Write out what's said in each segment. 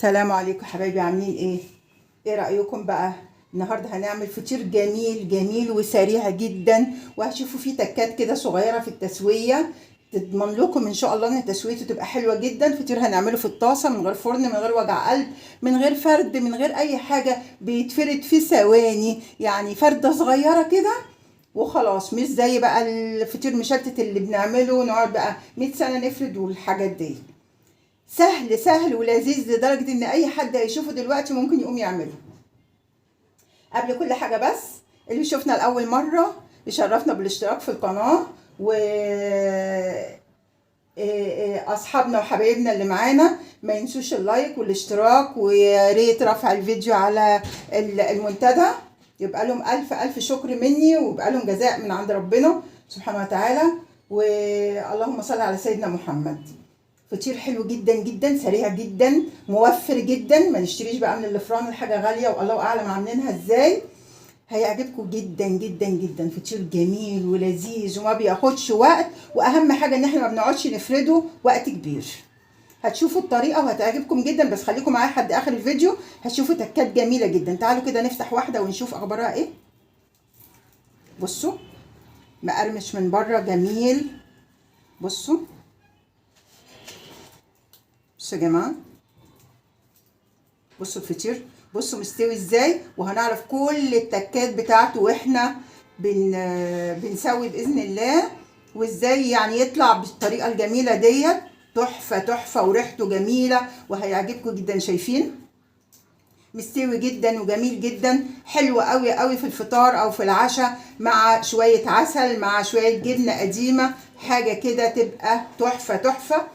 السلام عليكم حبايبي، عاملين ايه؟ ايه رأيكم بقى؟ النهارده هنعمل فطير جميل جميل وسريع جدا، وهتشوفوا فيه تكات كده صغيرة في التسوية تضمن لكم ان شاء الله ان تسويته تبقى حلوة جدا. فطير هنعمله في الطاسة من غير فرن، من غير وجع قلب، من غير فرد، من غير اي حاجة، بيتفرد في ثواني، يعني فردة صغيرة كده وخلاص. مش زي بقى الفطير مشلتت اللي بنعمله نقعد بقى 100 سنة نفرد والحاجات دي. سهل سهل ولذيذ لدرجة ان اي حد هيشوفه دلوقتي ممكن يقوم يعمله. قبل كل حاجة بس اللي شفنا لأول مرة يشرفنا بالاشتراك في القناة، و اصحابنا وحبايبنا اللي معانا ما ينسوش اللايك والاشتراك، ويا ريت رفع الفيديو على المنتدى. يبقى لهم الف الف شكر مني، ويبقى لهم جزاء من عند ربنا سبحانه وتعالى. واللهم صل على سيدنا محمد. فطير حلو جدا جدا، سريع جدا، موفر جدا، ما نشتريش بقى من الفران الحاجة غالية والله اعلم عاملينها ازاي. هيعجبكم جدا جدا جدا، فطير جميل ولذيذ وما بياخدش وقت، واهم حاجة ان احنا ما بنقعدش نفرده وقت كبير. هتشوفوا الطريقة وهتعجبكم جدا، بس خليكم معايا لحد اخر الفيديو، هتشوفوا تكات جميلة جدا. تعالوا كده نفتح واحدة ونشوف اخبارها ايه. بصوا مقرمش من بره جميل. بصوا بصوا يا جماعة، بصوا الفطير، بصوا مستوي ازاي، وهنعرف كل التكات بتاعته واحنا بنسوي باذن الله، وازاي يعني يطلع بالطريقة الجميلة ديت. تحفة تحفة وريحته جميلة وهيعجبكم جدا. شايفين مستوي جدا وجميل جدا، حلو قوي قوي في الفطار او في العشاء، مع شوية عسل، مع شوية جبنه قديمة، حاجة كده تبقى تحفة تحفة.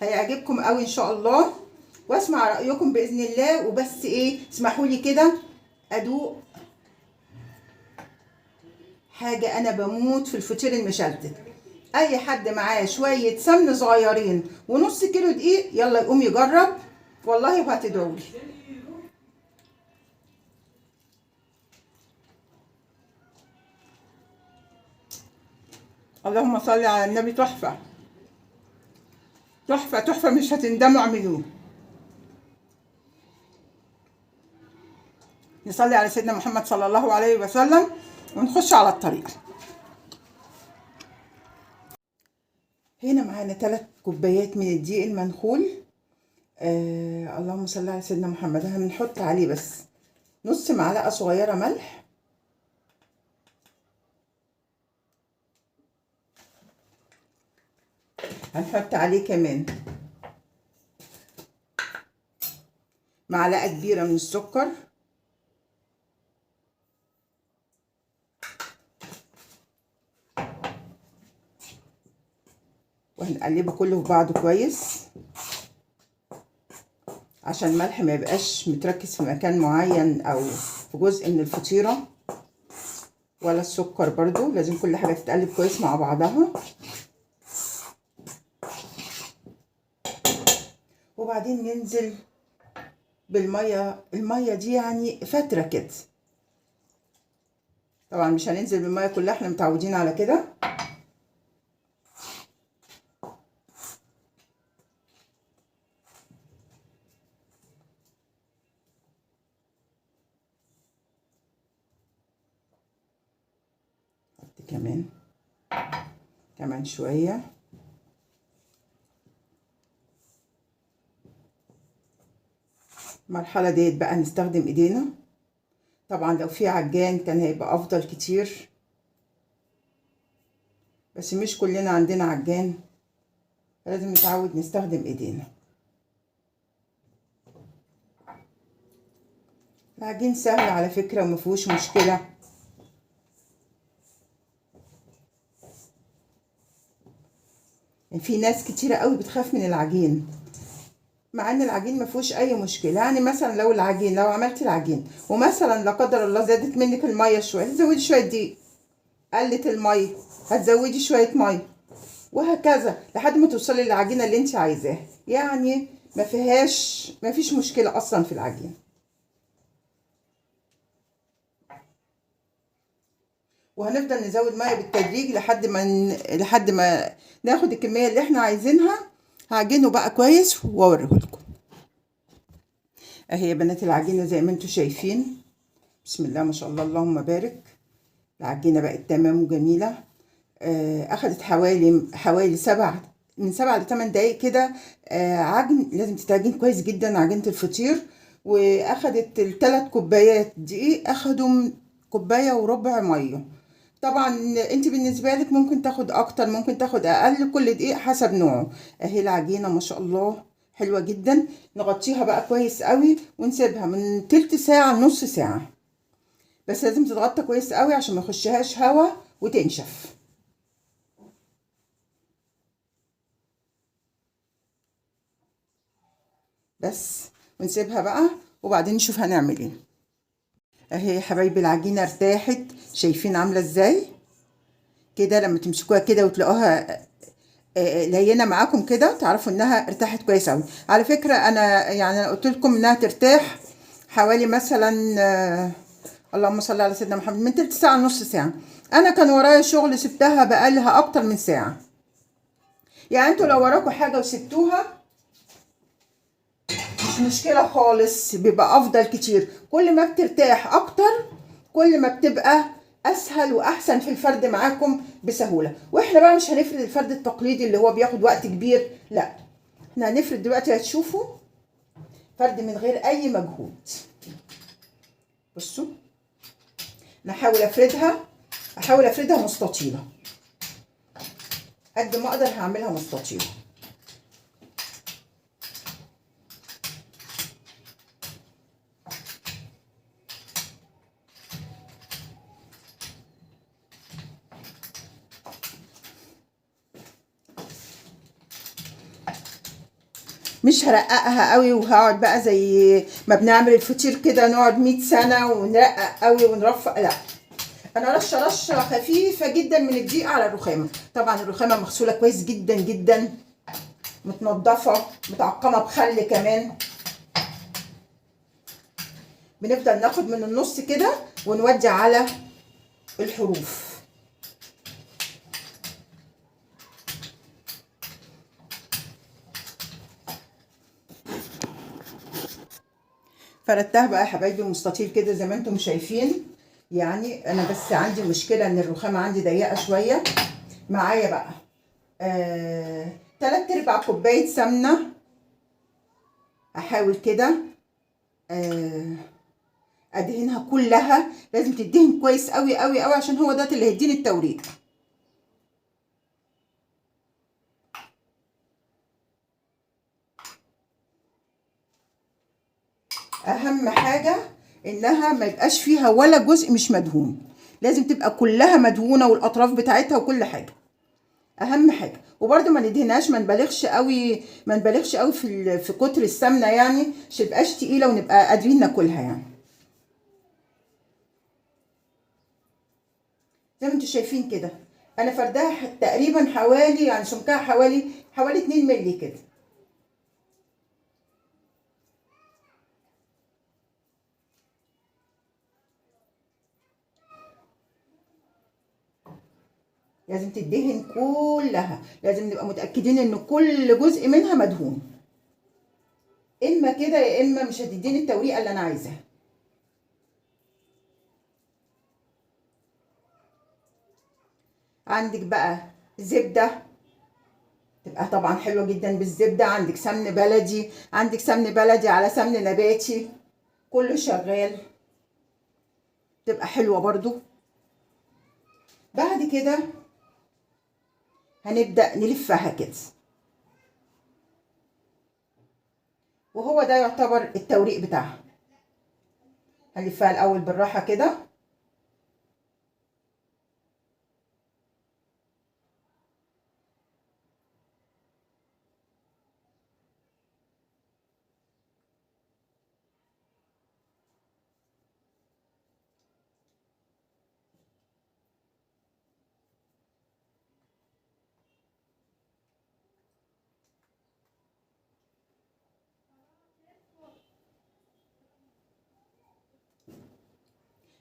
هيعجبكم قوي ان شاء الله، واسمع رايكم باذن الله. وبس ايه، اسمحوا لي كده ادوق حاجة، انا بموت في الفطير المشلتت. اي حد معاه شوية سمن صغيرين ونص كيلو دقيق يلا يقوم يجرب، والله وهتدعوا لي. اللهم صل على النبي. تحفة تحفة تحفة، مش هتندموا، اعملوه. نصلي على سيدنا محمد صلى الله عليه وسلم ونخش على الطريقة. هنا معانا 3 كوبايات من الدقيق المنخول. اللهم صل على سيدنا محمد. هنحط عليه بس نص معلقة صغيرة ملح، هنحط عليه كمان معلقة كبيرة من السكر، وهنقلبه كله في بعضه كويس عشان الملح ما يبقاش متركز في مكان معين او في جزء من الفطيرة، ولا السكر برضو، لازم كل حاجة تتقلب كويس مع بعضها. وبعدين ننزل بالمية، المية دي يعني فترة كده، طبعا مش هننزل بالمية كلها، احنا متعودين على كده. حط كمان شوية. المرحلة ديت بقى نستخدم ايدينا، طبعا لو في عجان كان هيبقى افضل كتير، بس مش كلنا عندنا عجان، لازم نتعود نستخدم ايدينا. العجين سهل على فكرة ومفيهوش مشكلة. في ناس كتيرة قوي بتخاف من العجين، مع ان العجين ما فيهوش اي مشكلة. يعني مثلا لو عملتي العجين ومثلا لا قدر الله زادت منك المية شوية، هتزودي شوية دقيق، قلت المية هتزودي شوية مية، وهكذا لحد ما توصلي للعجينه اللي انت عايزاها. يعني ما فيش مشكلة اصلا في العجين. وهنفضل نزود مية بالتدريج لحد ما ناخد الكمية اللي احنا عايزينها. هعجنه بقى كويس واوريه لكم. اهي يا بنات العجينة زي ما انتم شايفين، بسم الله ما شاء الله اللهم بارك. العجينة بقت تمام وجميلة. اخدت حوالي من 7 ل 8 دقايق كده عجن. لازم تتعجن كويس جدا عجينه الفطير. واخدت الثلاث كوبايات دقيق، اخدوا كوباية وربع مية. طبعا انت بالنسبة لك ممكن تاخد اكتر ممكن تاخد اقل، كل دقيق حسب نوعه. اهي العجينة ما شاء الله حلوة جدا. نغطيها بقى كويس قوي ونسيبها من تلت ساعة لنص ساعة، بس لازم تتغطى كويس قوي عشان ما يخشهاش هوا وتنشف. بس ونسيبها بقى وبعدين نشوف هنعمل ايه. اهي يا حبايبي العجينة ارتاحت، شايفين عامله ازاي كده؟ لما تمسكوها كده وتلاقوها لينه معاكم كده تعرفوا انها ارتاحت كويس قوي. على فكرة انا يعني انا قلت لكم انها ترتاح حوالي مثلا اللهم صل على سيدنا محمد من تلت ساعة لنص ساعة. انا كان ورايا شغل سبتها بقالها اكتر من ساعة. يعني انتوا لو وراكم حاجة وسبتوها مش مشكلة خالص، بيبقى افضل كتير. كل ما بترتاح اكتر كل ما بتبقى اسهل واحسن في الفرد معاكم بسهولة. واحنا بقى مش هنفرد الفرد التقليدي اللي هو بياخد وقت كبير، لا احنا هنفرد دلوقتي، هتشوفوا فرد من غير اي مجهود. بصوا نحاول افردها، احاول افردها مستطيله قد ما اقدر، هعملها مستطيله. مش هرققها قوي وهقعد بقى زي ما بنعمل الفطير كده نقعد 100 سنة ونرقق قوي ونرفق، لا انا رشه رشه خفيفة جدا من الدقيق على الرخامه. طبعا الرخامه مغسوله كويس جدا جدا، متنضفه متعقمه بخل كمان. بنفضل ناخد من النص كده ونودي على الحروف. فردتها بقى يا حبايبي مستطيل كده زي ما انتم شايفين. يعني انا بس عندي مشكلة ان الرخامه عندي ضيقه شوية. معايا بقى 3/4 كوباية سمنه، احاول كده ادهنها كلها. لازم تدهن كويس قوي قوي قوي عشان هو ده اللي هيديني التوريق. اهم حاجة انها ما يبقاش فيها ولا جزء مش مدهون، لازم تبقى كلها مدهونه والاطراف بتاعتها وكل حاجة، اهم حاجة. وبرده ما ندهنهاش، ما نبالغش قوي، ما نبالغش قوي في كتر السمنة، يعني عشان تبقاش تقيلة ونبقى قادرين ناكلها. يعني زي ما انتم شايفين كده انا فردها تقريبا حوالي، يعني سمكها حوالي 2 مللي كده. لازم تدهن كلها، لازم نبقى متأكدين ان كل جزء منها مدهون، اما كده يا اما مش هتديني التوريقه اللي انا عايزاها. عندك بقى زبدة، تبقى طبعا حلوة جدا بالزبده. عندك سمن بلدي، عندك سمن بلدي على سمن نباتي، كله شغال، تبقى حلوة برضو. بعد كده هنبدأ نلفها كده، وهو ده يعتبر التوريق بتاعها. هنلفها الأول بالراحة كده،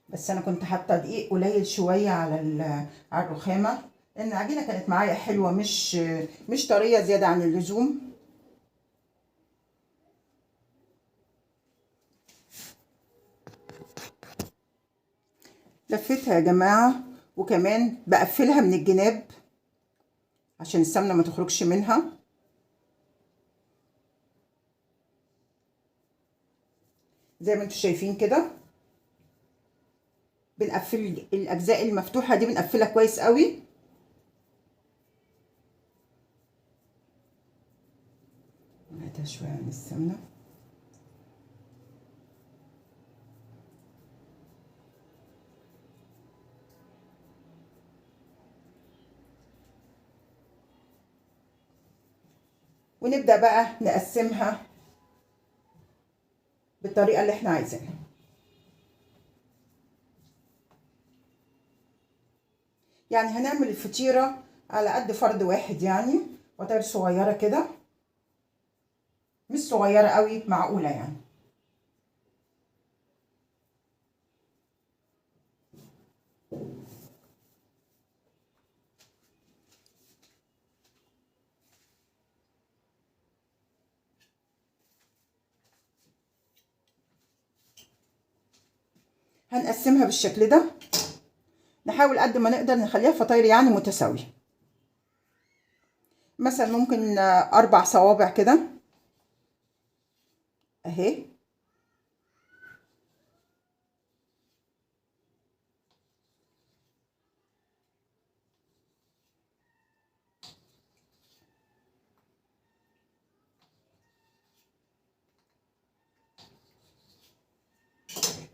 بس انا كنت حاطه دقيق قليل شوية على الرخامه، لان العجينة كانت معايا حلوة، مش طرية زيادة عن اللزوم. لفيتها يا جماعة، وكمان بقفلها من الجناب عشان السمنة ما تخرجش منها. زي ما انتم شايفين كده بنقفل الاجزاء المفتوحة دي، بنقفلها كويس قوي. هاتها شوية من السمنة. ونبدأ بقى نقسمها بالطريقة اللي احنا عايزينها. يعني هنعمل الفطيرة على قد فرد واحد، يعني فطاير صغيرة كده، مش صغيرة قوي، معقولة يعني. هنقسمها بالشكل ده، نحاول قد ما نقدر نخليها فطاير يعني متساوية. مثلا ممكن 4 صوابع كده اهي.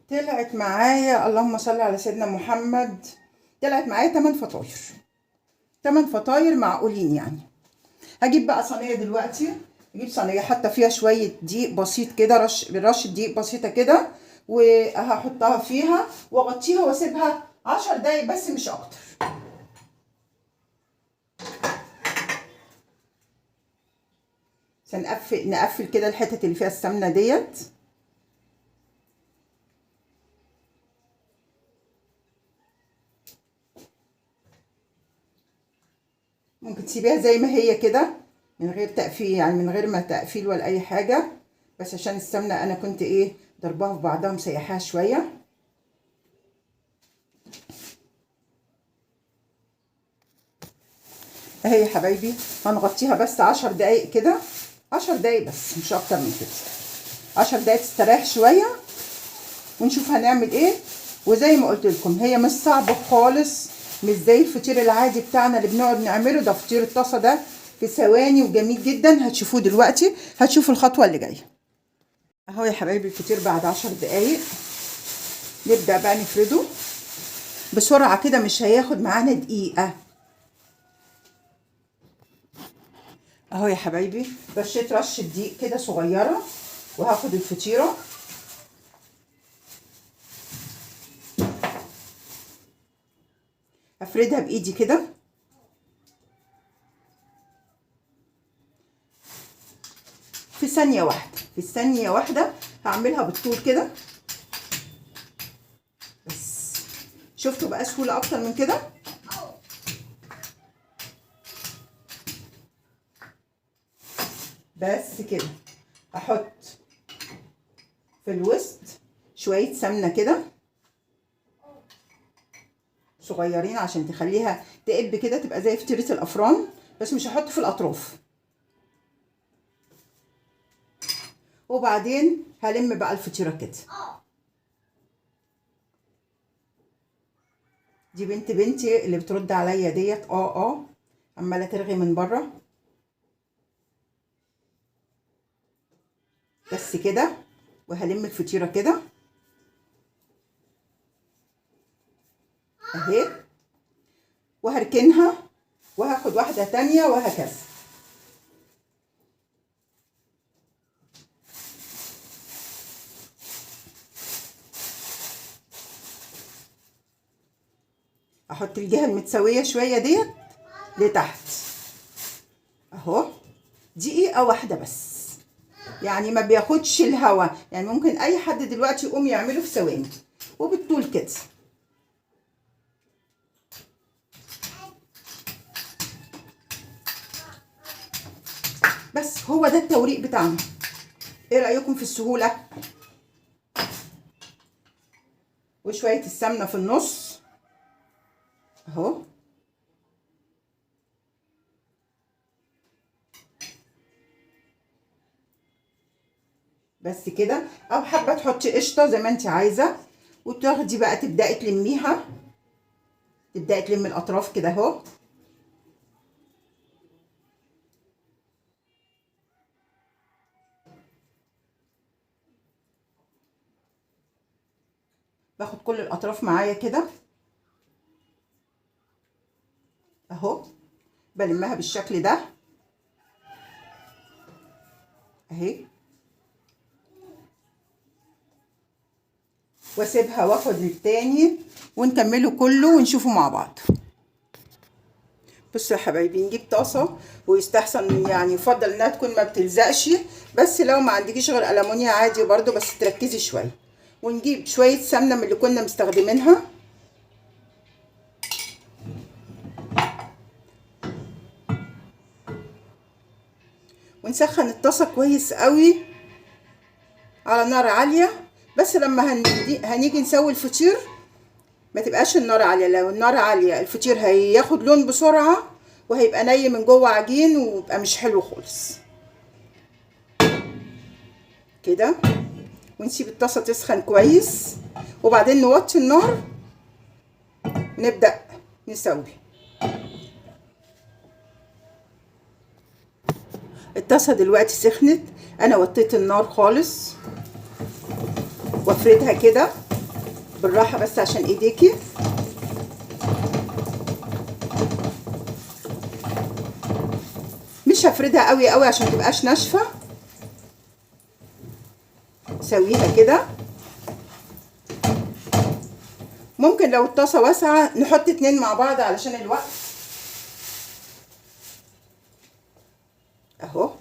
طلعت معايا، اللهم صل على سيدنا محمد، طلعت معايا 8 فطاير، 8 فطاير معقولين يعني. هجيب بقى صينية دلوقتي، هجيب صينية حاطه فيها شوية دقيق بسيط كده، رشه دقيق بسيطة كده، وهحطها فيها واغطيها واسيبها 10 دقايق بس مش اكتر. نقفل كده الحتت اللي فيها السمنة ديت. ممكن تسيبيها زي ما هي كده من غير تقفيل، يعني من غير ما تقفيل ولا اي حاجة، بس عشان السمنة انا كنت ايه ضربها في بعضها مسيحاها شوية. اهي يا حبايبي، هنغطيها بس 10 دقايق كده، 10 دقايق بس مش اكتر من كده، 10 دقايق تستريح شوية ونشوف هنعمل ايه. وزي ما قلت لكم هي مش صعبة خالص، مش زي الفطير العادي بتاعنا اللي بنقعد نعمله، ده فطير الطاسه ده في ثواني وجميل جدا، هتشوفوه دلوقتي، هتشوفوا الخطوة اللي جاية. اهو يا حبايبي الفطير بعد 10 دقايق، نبدا بقى نفرده بسرعة كده، مش هياخد معانا دقيقة. اهو يا حبايبي رشيت رشه دقيق كده صغيرة، وهاخد الفطيره افردها بايدي كده. في ثانية واحدة، في ثانية واحدة هعملها بالطول كده بس. شفتوا بقى سهولة اكتر من كده؟ بس كده. احط في الوسط شوية سمنة كده صغيرين عشان تخليها تقب كده، تبقى زي فطيرة الافران، بس مش هحط في الاطراف. وبعدين هلم بقى الفطيرة كده. دي بنت بنتي اللي بترد عليا ديت، عمالة ترغي من بره. بس كده، وهلم الفطيرة كده اهي، وهركنها وهاخد واحدة تانية وهكذا. احط الجهة المتساوية شوية ديت لتحت اهو. دقيقة واحدة بس، يعني ما بياخدش الهوا، يعني ممكن اي حد دلوقتي يقوم يعمله في ثواني، وبالطول كده. بس هو ده التوريق بتاعنا. ايه رأيكم في السهولة؟ وشوية السمنة في النص اهو. بس كده. او حابة تحطي قشطه زي ما انت عايزه، وتاخدي بقى تبداي تلميها، تبداي تلمي الاطراف كده اهو. باخد كل الاطراف معايا كده اهو، بلمها بالشكل ده اهي، واسيبها واخد التاني ونكمله كله ونشوفه مع بعض. بصوا يا حبايبي، نجيب طاسه، ويستحسن يعني يفضل انها تكون ما بتلزقش، بس لو ما عندكيش غير ألمونيا عادي برضو، بس تركزي شوية. ونجيب شوية سمنه من اللي كنا مستخدمينها، ونسخن الطاسه كويس قوي على نار عالية. بس لما هنيجي نسوي الفطير ما تبقاش النار عالية، لو النار عالية الفطير هياخد لون بسرعة وهيبقى ني من جوه عجين ويبقى مش حلو خالص كده. ونسيب الطاسه تسخن كويس، وبعدين نوطي النار نبدا نسوي. الطاسه دلوقتي سخنت، انا وطيت النار خالص، وافردها كده بالراحة بس عشان ايديكي. مش هفردها قوي قوي عشان متبقاش ناشفة، سويها كده. ممكن لو الطاسه واسعة نحط 2 مع بعض علشان الوقت اهو.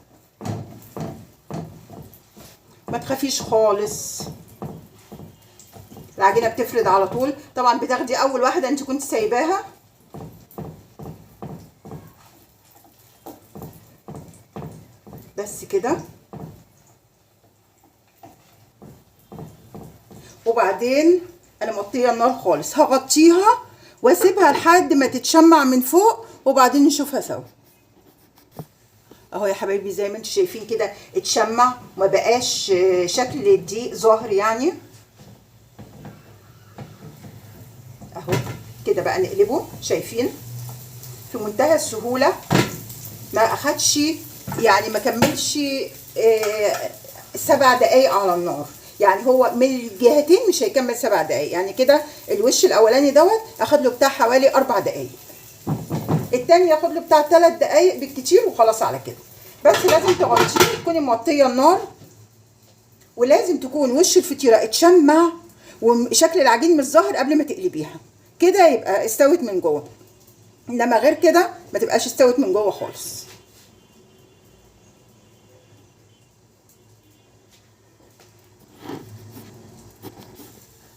ما تخافيش خالص، العجينة بتفرد على طول. طبعا بتاخدي اول واحدة انت كنت سايباها، بس كده. وبعدين انا موطيه النار خالص، هغطيها واسيبها لحد ما تتشمع من فوق، وبعدين نشوفها سوا. اهو يا حبايبي زي ما انتم شايفين كده اتشمع، ما بقاش شكل الدقيق ظاهر يعني اهو كده. بقى نقلبه، شايفين في منتهى السهولة، ما اخدش يعني ما كملش 7 دقايق على النار، يعني هو من الجهتين مش هيكمل 7 دقايق. يعني كده الوش الاولاني دوت اخد له بتاع حوالي 4 دقايق، التاني ياخد له بتاع 3 دقايق بالكتير وخلاص على كده. بس لازم تغطيه، تكوني موطيه النار، ولازم تكون وش الفطيره اتشمع وشكل العجين مش ظاهر قبل ما تقلبيها كده، يبقى استوت من جوه. انما غير كده ما تبقاش استوت من جوه خالص.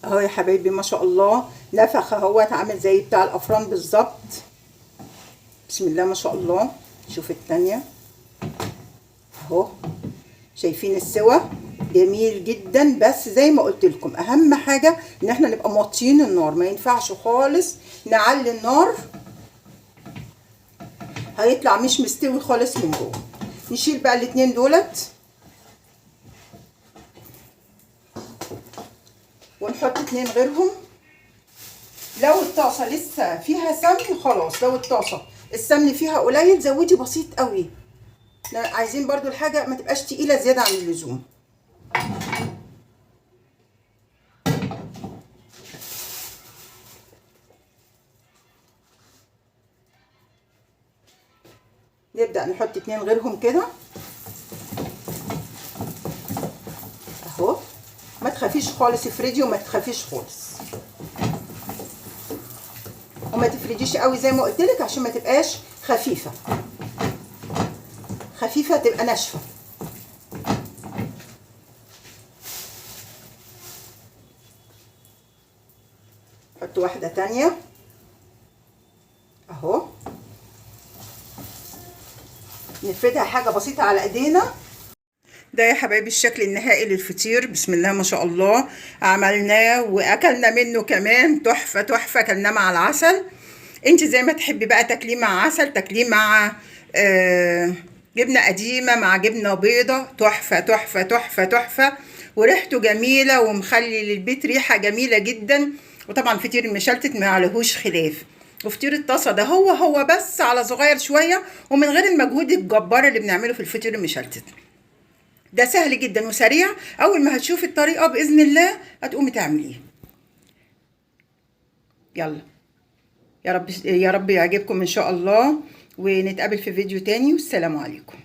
اهو يا حبايبي ما شاء الله نفخ اهوت، عامل زي بتاع الافران بالظبط. بسم الله ما شاء الله. شوف التانية اهو، شايفين السوا جميل جدا. بس زي ما قلت لكم اهم حاجة ان احنا نبقى موطيين النار، ما ينفعش خالص نعلي النار، هيطلع مش مستوي خالص من جوه. نشيل بقى الاتنين دولت ونحط 2 غيرهم. لو الطاسه لسه فيها سمن خلاص، لو الطاسه السمن فيها قليل زودي بسيط قوي، عايزين برضو الحاجة ما تبقاش تقيلة زيادة عن اللزوم. نبدأ نحط 2 غيرهم كده اهو. ما تخافيش خالص، افردي وما تخافيش خالص، وما تفرديش قوي زي ما قلت لك عشان ما تبقاش خفيفة، خفيفة تبقى ناشفة. حط واحدة تانية اهو، نفردها حاجة بسيطة على ايدينا. ده يا حبايبي الشكل النهائي للفطير، بسم الله ما شاء الله. عملناه واكلنا منه كمان، تحفة تحفة. اكلناه مع العسل. انت زي ما تحبي بقى تاكليه مع عسل، تاكليه مع جبنه قديمة، مع جبنه بيضة. تحفة تحفة تحفة تحفة، وريحته جميلة ومخلي للبيت ريحه جميلة جدا. وطبعا فطير المشلتت ما عليهوش خلاف. وفطير الطاسه ده هو هو بس على صغير شوية، ومن غير المجهود الجبار اللي بنعمله في الفطير المشلتت. ده سهل جدا وسريع، اول ما هتشوفي الطريقة باذن الله هتقومي تعمليه. يلا يا رب يا رب يعجبكم ان شاء الله، ونتقابل في فيديو تاني، والسلام عليكم.